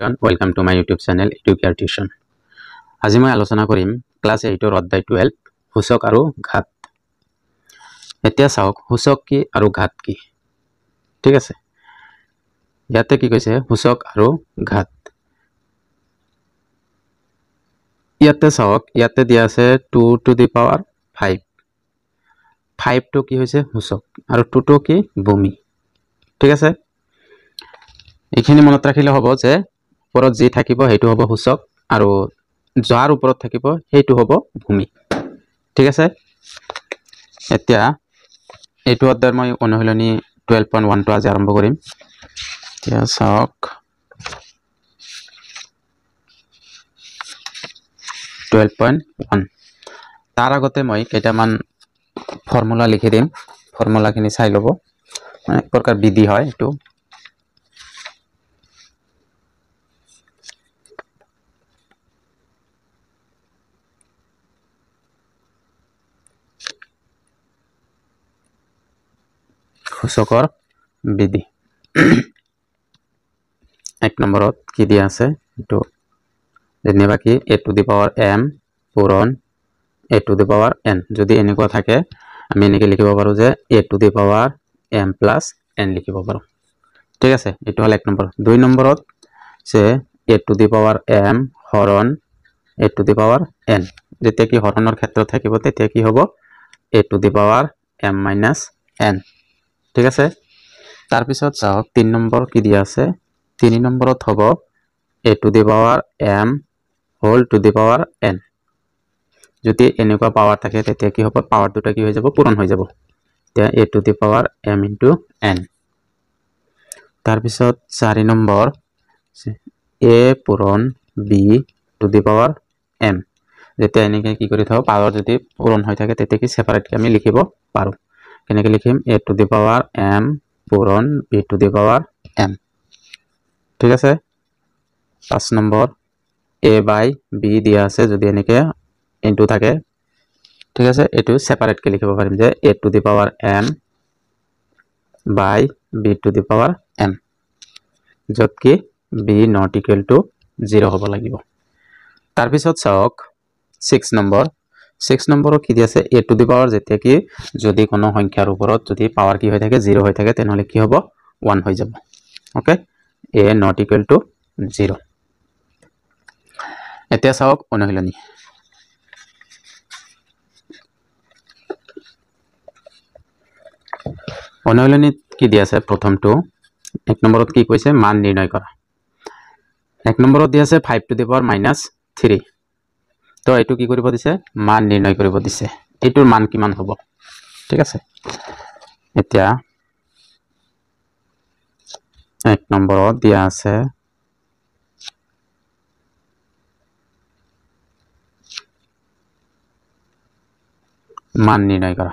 Welcome to my YouTube channel Educare Tuition. আজি মই আলোচনা কৰিম ক্লাছ 8ৰ অধ্যায় 12 সূচক আৰু ঘাত। এতিয়া চাওক সূচক কি আৰু ঘাত কি। ঠিক আছে, ইয়াতে কি কৈছে সূচক আৰু ঘাত। ইয়াতে চাওক, ইয়াতে দিয়া আছে 2 টু the power 5। 5টো কি হৈছে সূচক আৰু 2টো কি ভূমি। ঠিক আছে, এইখিনি মনত ৰাখিলে হ'ব যে ওপৰত যি থাকিব সেইটো হ'ব সূচক আৰু যাৰ ওপৰত থাকিব সেইটো হ'ব ভূমি। ঠিক আছে, এতিয়া এইটো অধ্যায়ৰ মই অনুশীলনী 12.1টো আজি আৰম্ভ কৰিম। এতিয়া চাওক 12.1। তাৰ আগতে মই কেইটামান ফৰ্মুলা লিখি দিম, ফৰ্মুলাখিনি চাই ল'ব, মানে এক প্ৰকাৰ বিধি হয় এইটো। সূচকৰ বিধি এক নম্বৰত কি দিয়া আছে এইটো যেনিবা কি a to the power m পূৰণ a to the power n। যদি এনেকুৱা থাকে আমি এনেকৈ লিখিব পাৰোঁ যে a to the power m plus n লিখিব পাৰোঁ। ঠিক আছে, এইটো হ'ল এক নম্বৰ। দুই নম্বৰত যে a to the power m হৰণ a to the power n, যেতিয়া কি হৰণৰ ক্ষেত্ৰত থাকিব তেতিয়া কি হ'ব a to the power m minus n। ঠিক আছে, তাৰপিছত চাওক তিনি নম্বৰ কি দিয়া আছে। তিনি নম্বৰত হ'ব a to the power m whole to the power n। যদি এনেকুৱা পাৱাৰ থাকে তেতিয়া কি হ'ব, পাৱাৰ দুটা কি হৈ যাব, পূৰণ হৈ যাব। এতিয়া a to the power m into n। তাৰপিছত চাৰি নম্বৰ a পূৰণ b to the power m। যেতিয়া এনেকৈ কি কৰি থাকোঁ পাৱাৰ যদি পূৰণ হৈ থাকে তেতিয়া কি ছেপাৰেটকৈ আমি লিখিব পাৰোঁ। কেনেকৈ লিখিম, a to the power m পূৰণ b to the power m। ঠিক আছে, পাঁচ নম্বৰ a by b দিয়া আছে, যদি এনেকৈ ইনটু থাকে, ঠিক আছে, এইটো ছেপাৰেটকৈ লিখিব পাৰিম যে a to the power m by b to the power m, য'ত কি b not equal to 0 হ'ব লাগিব। তাৰপিছত চাওক 6 নম্বৰ। 6 নম্বৰত কি দিয়া আছে, a to the power যেতিয়া কি যদি কোনো সংখ্যাৰ ওপৰত যদি পাৱাৰ কি হৈ থাকে 0 হৈ থাকে তেনেহ'লে কি হ'ব 1 হৈ যাব। Okay, a not equal to 0। এতিয়া চাওক অনুশীলনী। অনুশীলনীত কি দিয়া আছে, প্ৰথমটো এক নম্বৰত কি কৈছে মান নিৰ্ণয় কৰা। এক নম্বৰত দিয়া আছে 5 টু the power -3। তো এইটো কি কৰিব দিছে, মান নিৰ্ণয় কৰিব দিছে, এইটোৰ মান কিমান হ'ব। ঠিক আছে, এতিয়া এক নম্বৰত দিয়া আছে মান নিৰ্ণয় কৰা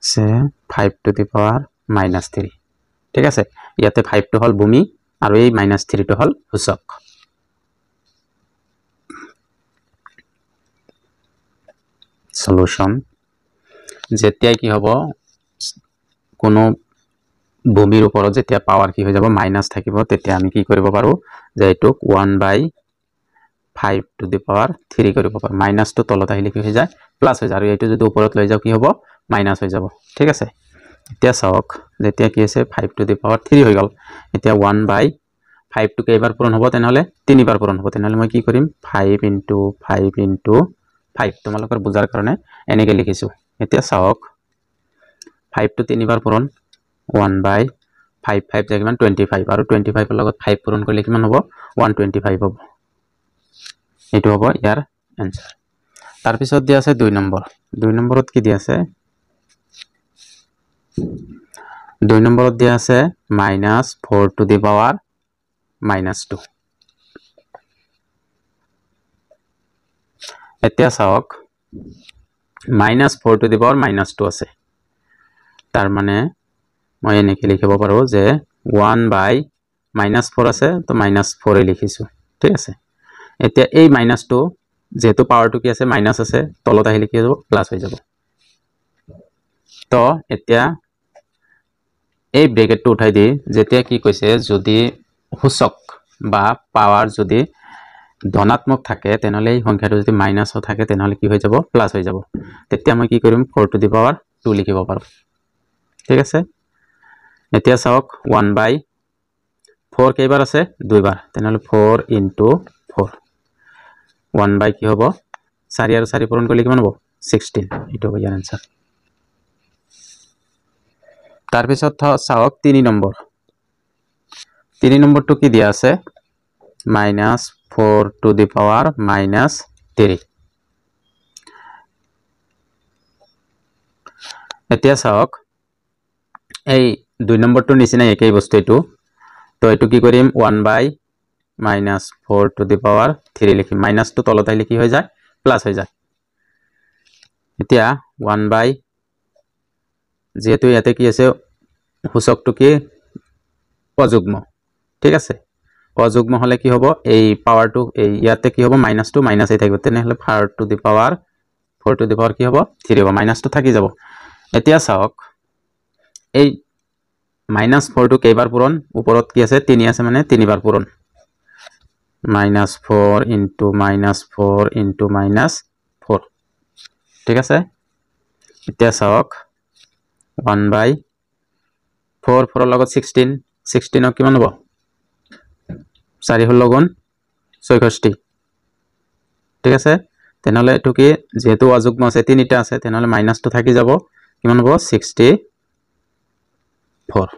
আছে 5 টু the power -3। ঠিক আছে, ইয়াতে 5টো হ'ল ভূমি আৰু এই -3টো হ'ল সূচক। সলিউশন, যেতিয়াই কি হ'ব কোনো ভূমিৰ ওপৰত যেতিয়া পাৱাৰ কি হৈ যাব মাইনাছ থাকিব তেতিয়া আমি কি কৰিব পাৰোঁ যে এইটোক 1/5 টু the power 3 কৰিব পাৰোঁ। মাইনাছটো তলত আহিলে কি হৈ যায় প্লাছ হৈ যায়, আৰু এইটো যদি ওপৰত লৈ যাওঁ কি হ'ব মাইনাছ হৈ যাব। ঠিক আছে, এতিয়া চাওক যেতিয়া কি হৈছে 5 টু the power 3 হৈ গ'ল। এতিয়া 1/5টো কেইবাৰ পূৰণ হ'ব তেনেহ'লে তিনিবাৰ পূৰণ হ'ব। তেনেহ'লে মই কি কৰিম 5 ইনটু 5 ইনটু 5, তোমালোকৰ বুজাৰ কাৰণে এনেকৈ লিখিছোঁ। এতিয়া চাওক 5টো তিনিবাৰ পূৰণ 1/5 5 যায় কিমান 25, আৰু 25ৰ লগত 5 পূৰণ কৰিলে কিমান হ'ব 125 হ'ব। এইটো হ'ব ইয়াৰ এনচাৰ। তাৰপিছত দিয়া আছে দুই নম্বৰ। দুই নম্বৰত কি দিয়া আছে, দুই নম্বৰত দিয়া আছে -4 টু the power -2। এতিয়া চাওক -4 টু the power -2 আছে, তাৰ মানে মই এনেকৈ লিখিব পাৰোঁ যে 1/-4 আছে তো -4 লিখিছোঁ। ঠিক আছে, এতিয়া এই মাইনাছটো যিহেতু পাৱাৰটো কি আছে মাইনাছ আছে, তলত আহিলে কি হৈ যাব প্লাছ হৈ যাব। তো এতিয়া এই ব্ৰেকেটটো উঠাই দি যেতিয়া কি কৈছে, যদি সূচক বা পাৱাৰ যদি ধনাত্মক থাকে তেনেহ'লে এই সংখ্যাটো যদি মাইনাছো থাকে তেনেহ'লে কি হৈ যাব, প্লাছ হৈ যাব। তেতিয়া মই কি কৰিম, 4 টু the power 2 লিখিব পাৰোঁ। ঠিক আছে, এতিয়া চাওক 1/4 কেইবাৰ আছে, দুইবাৰ, তেনেহ'লে 4 ইনটু 4 1/ কি হ'ব, 4 আৰু 4 পূৰণ কৰিলে কিমান হ'ব, 16। এইটো হ'ব ইয়াৰ এনচাৰ। তাৰপিছত চাওক 3 নম্বৰ, 3 নম্বৰটো কি দিয়া আছে, -4 টু the power -3। এতিয়া চাওক এই 2 নম্বৰটোৰ নিচিনাই একেই বস্তু এইটো। তো এইটো কি কৰিম, 1/-4 টু the power 3 লিখিম, মাইনাছটো তলত আহিলে কি হৈ যায়, প্লাছ হৈ যায়। এতিয়া 1/ যিহেতু ইয়াতে কি আছে, সূচকটো কি অযুগ্ম। ঠিক আছে, অযুগ্ম হ'লে কি হ'ব, এই পাৱাৰটো এই ইয়াতে কি হ'ব, মাইনাছটো মাইনাছেই থাকিব, তেনেহ'লে 4 two the power 4 to the power কি হ'ব, 3 হ'ব, মাইনাছটো থাকি যাব। এতিয়া চাওক এই -4টো কেইবাৰ পূৰণ, ওপৰত কি আছে, 3 আছে, মানে তিনিবাৰ পূৰণ, -4 ইনটু -4 ইনটু -4। ঠিক আছে, এতিয়া চাওক 1/4, 4ৰ লগত 16, 16 কিমান হ'ব, 4 16 গুণ 64। ঠিক আছে, তেনেহ'লে এইটো কি, যিহেতু অযুগ্ম আছে, তিনিটা আছে, তেনেহ'লে মাইনাছটো থাকি যাব, কিমান হ'ব, 64।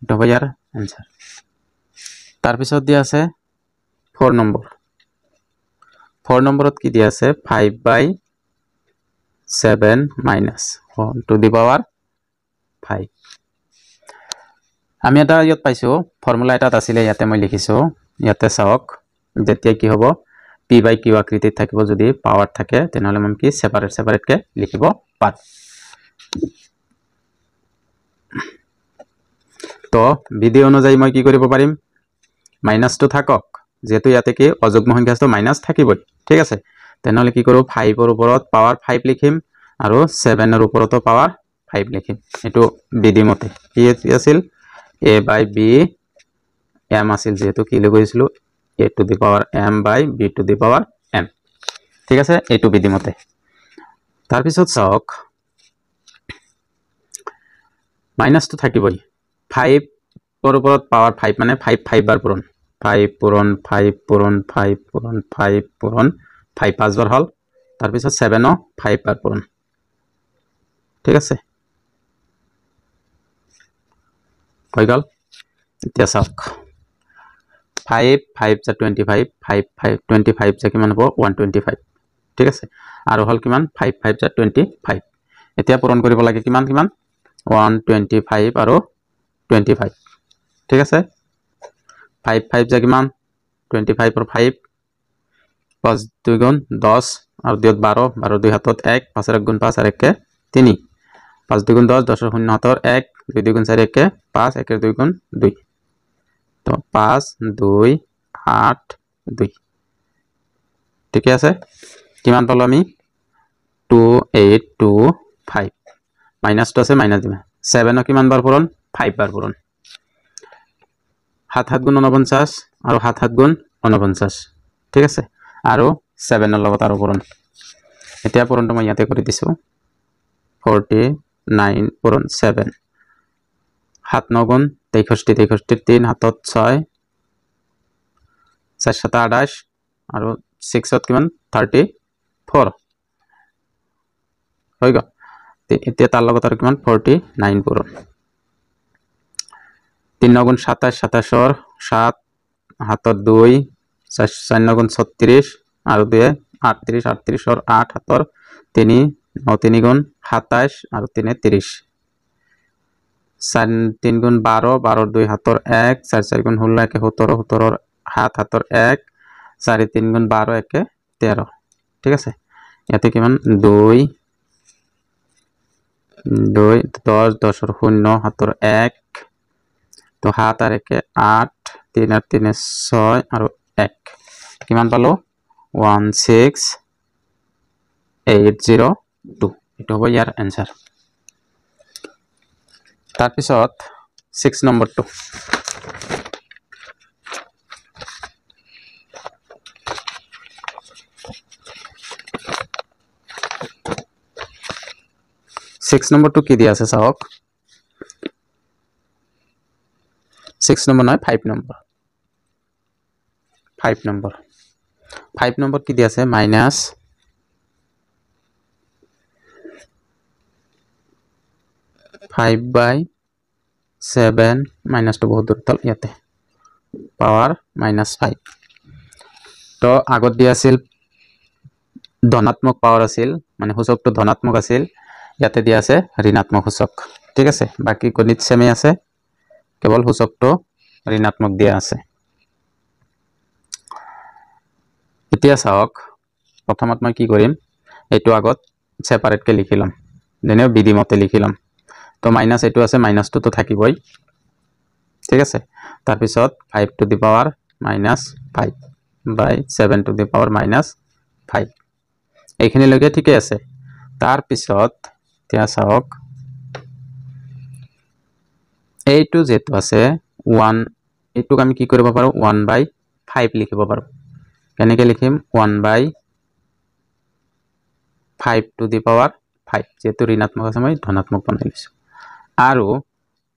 এইটো হ'ব ইয়াৰ এনচাৰ। তাৰপিছত দিয়া আছে 4 নম্বৰ, 4 নম্বৰত কি দিয়া আছে, 5/7 মাইনাছ 1 টু the power 5। আমি এটা ইয়াত পাইছোঁ, ফৰ্মুলা এটাত আছিলে, ইয়াতে মই লিখিছোঁ। ইয়াতে চাওক যেতিয়া কি হ'ব, p/q আকৃতিত থাকিব, যদি পাৱাৰ থাকে তেনেহ'লে মই কি ছেপাৰেট ছেপাৰেটকৈ লিখিব পাৰোঁ। তো বিধি অনুযায়ী মই কি কৰিব পাৰিম, মাইনাছটো থাকক, যিহেতু ইয়াতে কি অযুগ্ম সংখ্যা আছে মাইনাছ থাকিবই। ঠিক আছে, তেনেহ'লে কি কৰোঁ, 5ৰ ওপৰত পাৱাৰ 5 লিখিম আৰু 7ৰ ওপৰতো পাৱাৰ 5 লিখিম। এইটো বিধিমতে কি আছিল, a/b m আছিল, যিহেতু কি কৰিছিলোঁ, a to the power m by b to the power m। ঠিক আছে, এইটো বিধিমতে। তাৰপিছত চাওক মাইনাছটো থাকিবই, 5ৰ ওপৰত পাৱাৰ 5 মানে 5 5 বাৰ পূৰণ, 5 পূৰণ 5 পূৰণ 5 পূৰণ 5 পূৰণ 5, 5 বাৰ হ'ল। তাৰপিছত 7ও 5 বাৰ পূৰণ। ঠিক আছে, হৈ গ'ল। এতিয়া চাওক 5 5 যা 25, 5 5 25 যা কিমান হ'ব, 125। ঠিক আছে, আৰু হ'ল কিমান, 5 5 যা 25। এতিয়া পূৰণ কৰিব লাগে কিমান কিমান, 125 আৰু 25। ঠিক আছে, 5 5 যা কিমান, 25 আৰু 5, 5 2 গুণ 10 আৰু 2 12, 12 2 হাতত 1, 5 1 গুণ 5 আৰু 1 3, 5 2 গুণ 10, 10 0 হাতৰ 1, 2 2 গুণ 4 1 5, 1 2 গুণ 2, তো 5 2 8 2। ঠিকে আছে, কিমান পালোঁ আমি, 2 8 2 5, মাইনাছটো আছে মাইনাছ দিম। 7 কিমান বাৰ পূৰণ, 5 বাৰ পূৰণ, 7 7 গুণ 49 আৰু 7 7 গুণ 49। ঠিক আছে, আৰু 7ৰ লগত আৰু পূৰণ। এতিয়া পূৰণটো মই ইয়াতে কৰি দিছোঁ, 49 পূৰণ 7, 7 9 গুণ 63, 63 3 হাতত 6, 4 7 28 আৰু 6ত কিমান, 34 হৈ গ'ল। এতিয়া তাৰ লগত আৰু কিমান, 49 পূৰণ, 3 9 গুণ 27, 27 7 হাতত 2, 4 4 9 গুণ 36 আৰু 2 38, 38 8 হাতৰ 3, 9 3 গুণ 27 আৰু 3 30, 4 3 গুণ 12, 12 2 হাতৰ 1, 4 4 গুণ 16 1 17, 17 7 হাতৰ 1, 4 3 গুণ 12 1 13। ঠিক আছে, ইয়াতে কিমান, 2 2 10, 10 0 হাতৰ 1, তো 7 আৰু 1 8, 3 আৰু 3 6 আৰু 1, কিমান পালোঁ, 16802। এইটো হ'ব ইয়াৰ এনচাৰ। তাৰপিছত 6 নম্বৰটো কি দিয়া আছে চাওক 6 নম্বৰ নহয় 5 নম্বৰ 5 নম্বৰ 5 নম্বৰ কি দিয়া আছে মাইনাস 5/7 মাইনাসটো বহুত দূৰ তল ইয়াতে পাৱাৰ -5 তো আগত দিয়া আছিল ধনাত্মক পাৱাৰ আছিল মানে সূচকটো ধনাত্মক আছিল ইয়াতে দিয়া আছে ঋণাত্মক সূচক ঠিক আছে বাকি গণিত সেমে আছে কেৱল সূচকটো ঋণাত্মক দিয়া আছে এতিয়া চাওক প্ৰথমত মই কি কৰিম এইটো আগত সেপাৰেটকে লিখি লম যেনে বিধি মতে লিখি লম তো মাইনাস এইটো আছে মাইনাসটো তো থাকিবই ঠিক আছে তাৰ পিছত 5 to the power -5 by 7 to the power -5 এইখিনি লৈকে ঠিকই আছে তাৰ পিছত এতিয়া চাওক এইটো যেটো আছে 1 এইটোক আমি কি কৰিব পাৰো 1/5 লিখিব পাৰো কেনেকৈ লিখিম 1/5 টু the power 5 যেটো ঋণাত্মক আছে মই ধনাত্মক বনাই লৈছো আৰু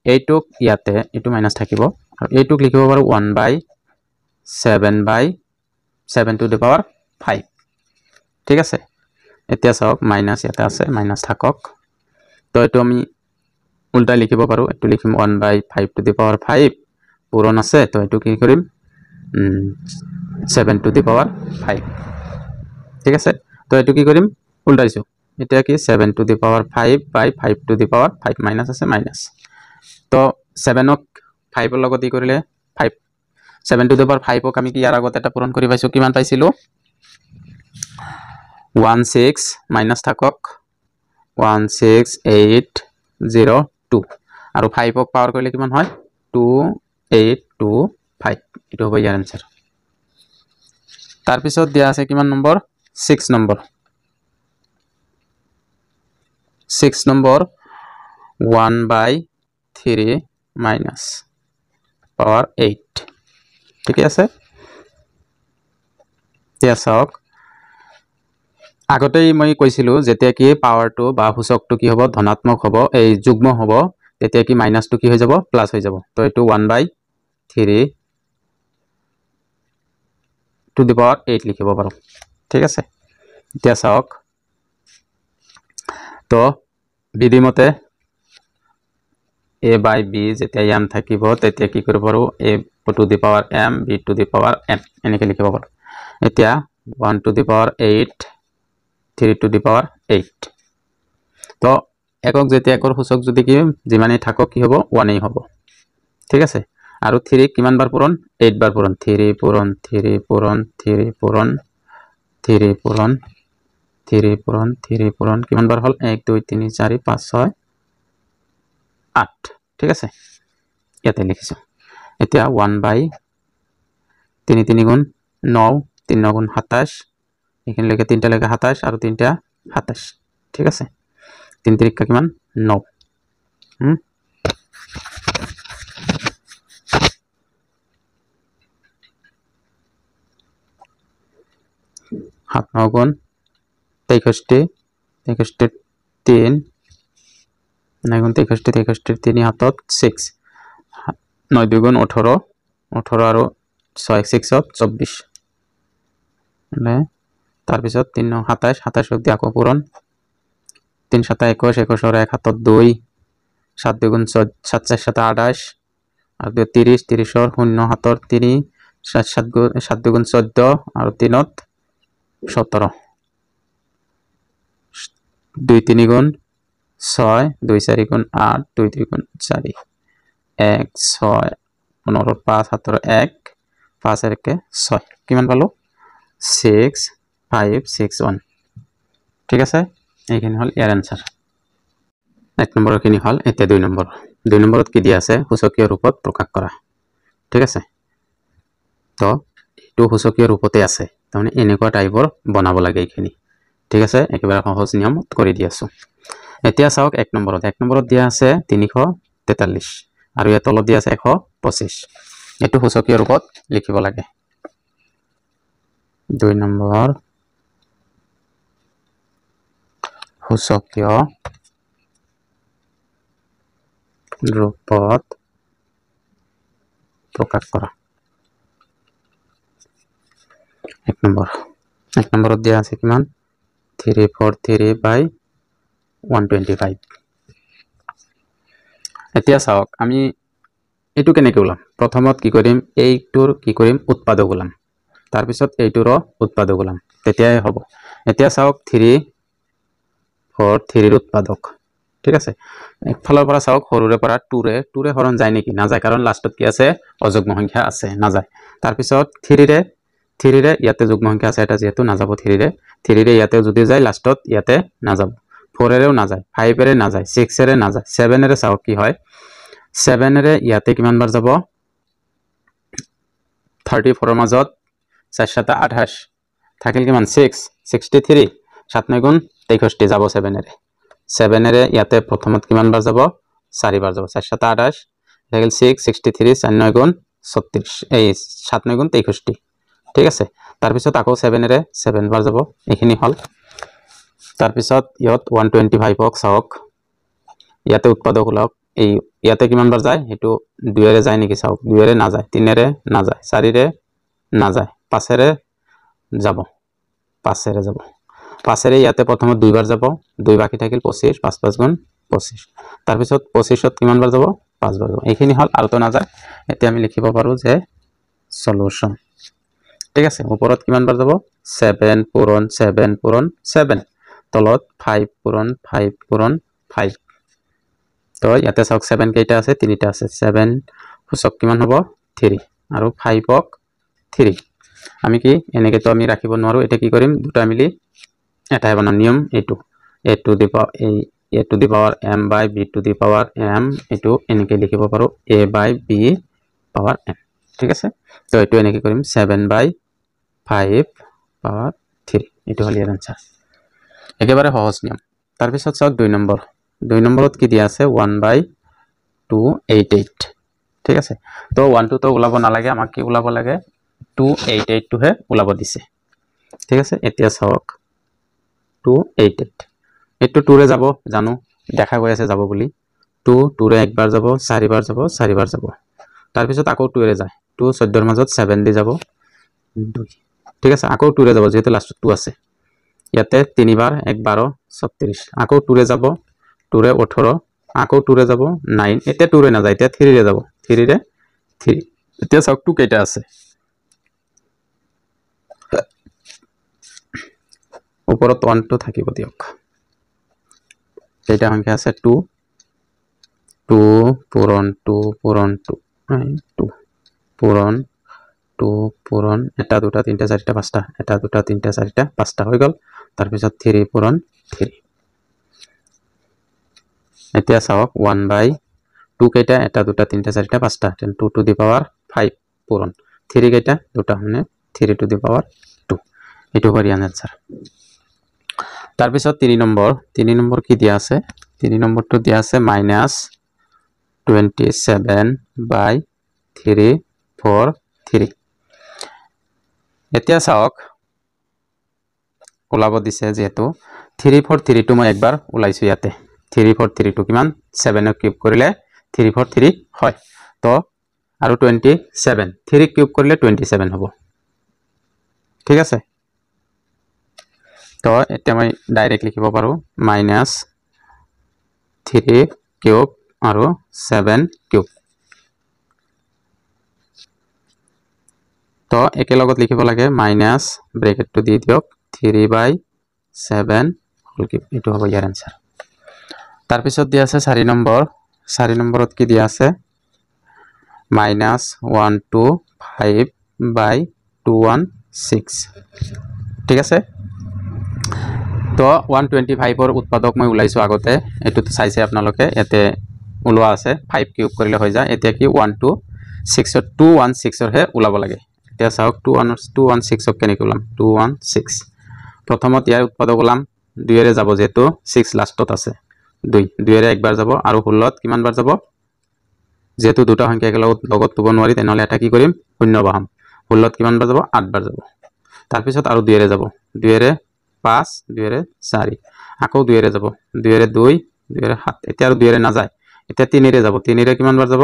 এইটোক ইয়াতে এইটো মাইনাস থাকিব আৰু এইটোক লিখিব পাৰো 1/7/7 টু the power 5 ঠিক আছে এতিয়া চাওক মাইনাস ইয়াতে আছে মাইনাস থাকক তো এইটো আমি উল্টা লিখিব পাৰো এইটো লিখিম 1/5 টু the power 5 পূৰণ আছে তো এইটো কি কৰিম 7 টু the power 5 ঠিক আছে তো এইটো কি কৰিম উল্টাইছো এটা কি 7 to the power 5 by 5 to the power 5 minus আছে মাইনাস তো 7 ক 5 ৰ লগত ই কৰিলে 5 7 টু the power 5 ক আমি কি ইয়াৰ আগত এটা পূৰণ কৰি পাইছো কিমান পাইছিলো 16 মাইনাস থাকক 16802 আৰু 5 ক পাৱাৰ কৰিলে কিমান হয় 2825 এইটো হ'ব ইয়াৰ আনসাৰ তাৰ পিছত দিয়া আছে কিমান number 6 number 6 number 1/3 minus power 8 ঠিক আছে এতিয়া চাওক আগতেই মই কৈছিলো যেতিয়া কি পাৱাৰটো বা সূচকটো কি হ'ব ধনাত্মক হ'ব এই যুগ্ম হ'ব তেতিয়া কি মাইনাসটো কি হৈ যাব প্লাস হৈ যাব তো এইটো 1/3 টু the power 8 লিখিব পাৰো ঠিক আছে এতিয়া চাওক তো বিধি মতে a by b যেতিয়া m থাকিব তেতিয়া কি কৰিব পাৰো a to the power m b to the power m এনেকৈ লিখিব পাৰো এতিয়া 1 to the power 8 3 to the power 8 তো একক যেতিয়া একৰ সূচক যদি কি যিমানেই থাকক কি হ'ব 1 এই হ'ব ঠিক আছে আৰু 3 কিমান বাৰ পূৰণ 8 বাৰ পূৰণ 3 পূৰণ 3 পূৰণ 3 পূৰণ 3 পূৰণ 3 পূৰণ 3 পূৰণ কিমান বাৰ হ'ল 1 2 3 4 5 6 8 ঠিক আছে ইয়াতে লিখিছো এতিয়া 1/3 3 গুণ 9 3 গুণ 27 এইখিনি লৈকে তিনটা লৈকে 27 আৰু তিনটা 27 ঠিক আছে 3 তিৰিকা কিমান 9 7 9 গুণ 63 63 3 9 গুণ 63 63 3 হাতত 6 9 2 গুণ 18 18 আৰু 6 6 24 মানে তাৰ পিছত 3 9 27 27 দি আকৌ পূৰণ 3 7 21 21 আৰু 1 হাতত 2 7 2 গুণ 7 4 7 28 আৰু 2 30 30 ৰ 0 হাতৰ 3 7 7 7 2 গুণ 14 আৰু 3 ত 17 2 3 গুণ 6 2 4 গুণ 8 2 2 গুণ 4 1 6 15 5 17 1 5 1 6 কিমান পালো 6 5 6 1 ঠিক আছে এইখিনি হল ইয়াৰ আনসাৰ এক নম্বৰখিনি হল এতিয়া দুই নম্বৰ দুই নম্বৰত কি দিয়া আছে সূচকীয় ৰূপত প্ৰকাশ কৰা ঠিক আছে তো এইটো সূচকীয় ৰূপতে আছে তাৰমানে এনেকুৱা টাইপৰ বনাব লাগে এইখিনি ঠিক আছে একেবাৰে সহজ নিয়মত কৰি দি আছো এতিয়া চাওক এক নম্বৰত দিয়া আছে 300 43 আৰু ইয়াত তলত দিয়া আছে 125। এইটো সূচকীয় ৰূপত লিখিব লাগে। 2 নম্বৰ সূচকীয় ৰূপত প্ৰকাশ কৰা। 1 নম্বৰ, 1 নম্বৰত দিয়া আছে কিমান 343 বাই 125। এতিয়া চাওক আমি এইটো কেনেকৈ ওলাম। প্ৰথমত কি কৰিম, এইটোৰ কি কৰিম উৎপাদক ওলাম, তাৰপিছত এইটোৰো উৎপাদক ওলাম, তেতিয়াহে হ'ব। এতিয়া চাওক 3 4 3ৰ উৎপাদক, ঠিক আছে। একফালৰ পৰা চাওক সৰুৰে পৰা 2ৰে হৰণ যায় নেকি, নাযায়, কাৰণ লাষ্টত কি আছে অযুগ্ম সংখ্যা আছে, নাযায়। তাৰপিছত 3ৰে ইয়াতে যুগ্ম সংখ্যা আছে এটা, যিহেতু নাযাব 3ৰে, 3ৰে ইয়াতে যদি যায় লাষ্টত ইয়াতে নাযাব, 4ৰেও নাযায়, 5ৰে নাযায়, 6ৰে নাযায়, 7ৰে চাওক কি হয়, 7ৰে ইয়াতে কিমান বাৰ যাব, 34ৰ মাজত 4 7 28 থাকিল কিমান 6 63, 7 9 গুণ 63 যাব 7ৰে। 7ৰে ইয়াতে প্ৰথমত কিমান বাৰ যাব, 4 বাৰ যাব, 4 7 28 থাকিল 6 63, 4 9 গুণ 36, এই 7 9 গুণ 63, ঠিক আছে। তাৰপিছত আকৌ 7ৰে 7 বাৰ যাব, এইখিনি হ'ল। তাৰপিছত ইয়াত 125ক চাওক, ইয়াতে উৎপাদক ওলাওক, এই ইয়াতে কিমান বাৰ যায়, সেইটো 2ৰে যায় নেকি চাওক, 2ৰে নাযায়, 3ৰে নাযায়, 4ৰে নাযায়, 5ৰে যাব, 5ৰে যাব, 5ৰে ইয়াতে প্ৰথমত 2 বাৰ যাব, 2 বাকী থাকিল 25, 5 5 গুণ 25, তাৰপিছত 25ত কিমান বাৰ যাব, 5 বাৰ যাব, এইখিনি হ'ল, আৰুতো নাযায়। এতিয়া আমি লিখিব পাৰোঁ যে সলিউশন, ঠিক আছে। ওপৰত কিমান বাৰ যাব, 7 পূৰণ 7 পূৰণ 7, তলত 5 পূৰণ 5 পূৰণ 5। তো ইয়াতে চাওক 7 কেইটা আছে, 3টা আছে, 7 সূচক কিমান হ'ব 3 আৰু 5ক 3। আমি কি এনেকৈতো আমি ৰাখিব নোৱাৰোঁ, এতিয়া কি কৰিম, দুটা মিলি এটাই বনাম। নিয়ম এইটো, a to the power এই a to the power m by b to the power m, এইটো এনেকৈ লিখিব পাৰোঁ a by b power m, ঠিক আছে। তো এইটো এনেকৈ কৰিম 7 বাই 5 পাৱাৰ 3, এইটো হ'ল ইয়াৰ এনচাৰ। একেবাৰে সহজ নিয়ম। তাৰপিছত চাওক 2 নম্বৰ, 2 নম্বৰত কি দিয়া আছে 1 বাই 288, ঠিক আছে। তো 1 2তো ওলাব নালাগে, আমাক কি ওলাব লাগে, 288টোহে ওলাব দিছে, ঠিক আছে। এতিয়া চাওক 288, এইটো 2ৰে যাব, জানো দেখা গৈ আছে যাব বুলি, 2 2ৰে একবাৰ যাব, 4 বাৰ যাব, 4 বাৰ যাব, তাৰপিছত আকৌ 2ৰে যায়, 2 14ৰ মাজত 7 দি যাব 2, ঠিক আছে। আকৌ 2ৰে যাব, যিহেতু লাষ্টত 2 আছে, ইয়াতে 3 বাৰ 1 12 36, আকৌ 2ৰে যাব, 2ৰে 18, আকৌ 2ৰে যাব 9, এতিয়া 2ৰে নাযায়, এতিয়া 3ৰে যাব, 3ৰে 3। এতিয়া চাওক 2 কেইটা আছে, ওপৰত 1 2 থাকিব দিয়ক, কেইটা সংখ্যা আছে 2 2 পূৰণ 2 পূৰণ 2 2 পূৰণ 2 পূৰণ 1 2 3 4 5টা, 1 2 3 4 5টা হৈ গ'ল। তাৰপিছত 3 পূৰণ 3। এতিয়া চাওক 1 বাই 2 কেইটা, 1 2 3 4 5টা, 2 টু the power 5 পূৰণ 3 কেইটা, দুটা, মানে 3 টু the power 2, এইটো হ'ব ইয়াৰ এনচাৰ। তাৰপিছত 3 নম্বৰ, 3 নম্বৰ কি দিয়া আছে, 3 নম্বৰটো দিয়া আছে মাইনাছ 27 বাই 3 4 3। এতিয়া চাওক ওলাব দিছে যিহেতু 3 4 3টো মই একবাৰ ওলাইছোঁ ইয়াতে, 3 4 3টো কিমান, 7 কিউব কৰিলে 3 4 3 হয়, তো আৰু 27 3 কিউব কৰিলে 27 হ'ব, ঠিক আছে। তো এতিয়া মই ডাইৰেক্ট লিখিব পাৰোঁ মাইনাছ 3 কিউব আৰু 7 কিউব, তো একেলগত লিখিব লাগে মাইনাছ ব্ৰেকেটটো দি দিয়ক 3 বাই 7 হোল কিউব, এইটো হ'ব ইয়াৰ এনচাৰ। তাৰপিছত দিয়া আছে 4 নম্বৰ, 4 নম্বৰত কি দিয়া আছে, মাইনাছ 1 2 5 বাই 2 1 6, ঠিক আছে। তো 125ৰ উৎপাদক মই ওলাইছোঁ আগতে, এইটোতো চাইছে আপোনালোকে, ইয়াতে ওলোৱা আছে 5 কিউব কৰিলে হৈ যায়। এতিয়া কি 1 2 6 2 1 6ৰহে ওলাব লাগে। এতিয়া চাওক 2 1 2 1 6ক কেনেকৈ ওলাম, 2 1 6 প্ৰথমত ইয়াৰ উৎপাদক ওলাম, 2ৰে যাব যিহেতু 6 লাষ্টত আছে, 2 2ৰে একবাৰ যাব আৰু 16ত কিমান বাৰ যাব, যিহেতু দুটা সংখ্যা একেলগত লগত ল'ব নোৱাৰি, তেনেহ'লে এটা কি কৰিম, শূন্য বহাম। 16ত কিমান বাৰ যাব, 8 বাৰ যাব। তাৰপিছত আৰু 2ৰে যাব, 2ৰে 5, 2ৰে 4, আকৌ 2ৰে যাব, 2ৰে 2, 2ৰে 7। এতিয়া আৰু 2ৰে নাযায়, এতিয়া 3ৰে যাব, 3ৰে কিমান বাৰ যাব,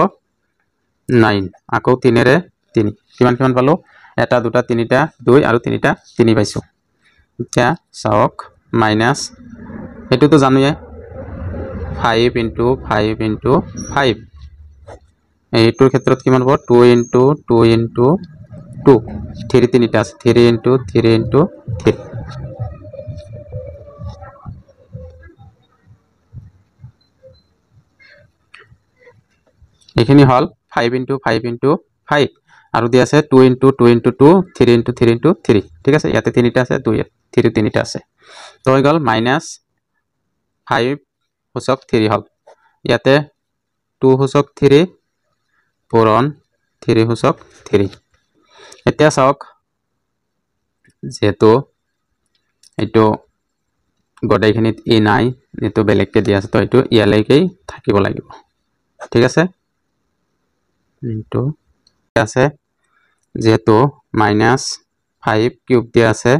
9, আকৌ 3ৰে 3। কিমান কিমান পালোঁ, এটা দুটা তিনিটা 2 আৰু তিনিটা 3 পাইছোঁ। এতিয়া চাওক মাইনাছ, এইটোতো জানোৱে, 5 ইনটু 5 ইনটু 5, এইটোৰ ক্ষেত্ৰত কিমান হ'ব, 2 ইনটু 2 ইনটু 2, 3 তিনিটা আছে, 3 ইনটু 3 ইনটু 3। এইখিনি হ'ল 5 ইনটু 5 ইনটু 5, আৰু দিয়া আছে 2 ইনটু 2 ইনটু 2, 3 ইনটু 3 ইনটু 3। ঠিক আছে, ইয়াতে তিনিটা আছে, 2 3 তিনিটা আছে। তো হৈ গ'ল মাইনাছ 5 সূচক 3 হ'ল, ইয়াতে 2 সূচক 3 পূৰণ 3 সূচক 3। এতিয়া চাওক, যিহেতু এইটো গোটেইখিনিত ই নাই, এইটো বেলেগকৈ দিয়া আছে, তো এইটো ইয়ালৈকেই থাকিব লাগিব। ঠিক আছে, ইনটু আছে, যিহেতু মাইনাছ 5 কিউব দিয়া আছে,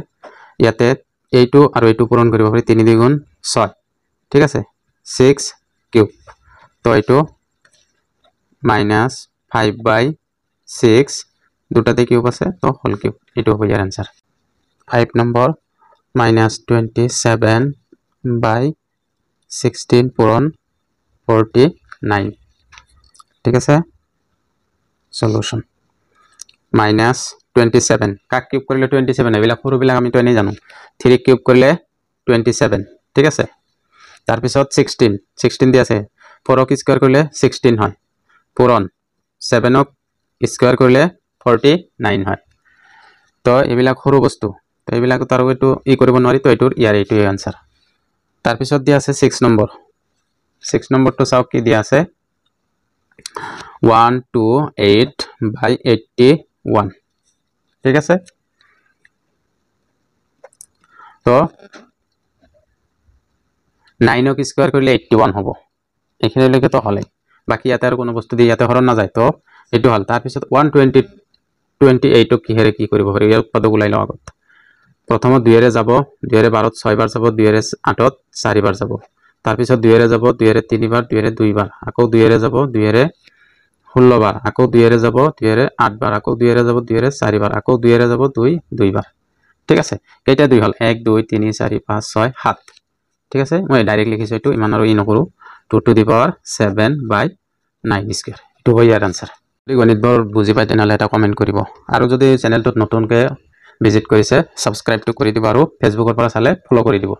ইয়াতে এইটো আৰু এইটো পূৰণ কৰিব পাৰি, 3 দুগুণ 6। ঠিক আছে, 6 কিউব, তো এইটো মাইনাছ 5 বাই 6, দুটাতে কিউব আছে, তো হোল কিউব, এইটো হ'ব ইয়াৰ এনচাৰ। 5 নম্বৰ মাইনাছ 27 বাই 16 পূৰণ 49। ঠিক আছে, সলিউশন মাইনাছ 27, কাক কিউব কৰিলে 27, এইবিলাক সৰুবিলাক আমিতো এনেই জানো, 3 কিউব কৰিলে 27। ঠিক আছে, তাৰপিছত 16, 16 দি আছে, 4ক স্কুৱাৰ কৰিলে 16 হয়, পূৰণ 7ক স্কুৱাৰ কৰিলে 49 হয়। তো এইবিলাক সৰু বস্তু, তো এইবিলাকত আৰু এইটো ই কৰিব নোৱাৰি, তো এইটোৰ ইয়াৰ এইটোৱে এনচাৰ। তাৰপিছত দিয়া আছে 6 নম্বৰ, 6 নম্বৰটো চাওক কি দিয়া আছে, 1 2 8 বাই 81। ঠিক আছে, তো 9ক স্কুৱাৰ কৰিলে 81 হ'ব, এইখিনিলৈকে তো হ'লেই, বাকী ইয়াতে আৰু কোনো বস্তু দি ইয়াতে হৰণ নাযায়, তো এইটো হ'ল। তাৰপিছত 128ক কিহেৰে কি কৰিব পাৰি, ইয়াৰ উৎপাদক ওলাই লওঁ আগত। প্ৰথমত 2ৰে যাব, 2ৰে 12ত 6 বাৰ যাব, 2ৰে 8ত 4 বাৰ যাব, তাৰপিছত 2ৰে যাব, 2ৰে 3 বাৰ, 2ৰে 2 বাৰ, আকৌ 2ৰে যাব, 2ৰে 16 বাৰ, আকৌ 2ৰে যাব, 2ৰে 8 বাৰ, আকৌ 2ৰে যাব, 2ৰে 4 বাৰ, আকৌ 2ৰে যাব, 2 2 বাৰ। ঠিক আছে, কেইটা 2 হ'ল, 1 2 3 4 5 6 7। ঠিক আছে, মই ডাইৰেক্ট লিখিছোঁ এইটো, ইমান আৰু ই নকৰোঁ। 2 two the power 7 by 9 square, এইটো হয় ইয়াৰ আনচাৰ। যদি গণিতবোৰ বুজি পায় তেনেহ'লে এটা কমেণ্ট কৰিব, আৰু যদি চেনেলটোত নতুনকৈ ভিজিট কৰিছে ছাবস্ক্ৰাইবটো কৰি দিব, আৰু ফেচবুকৰ পৰা চালে ফ'ল' কৰি দিব।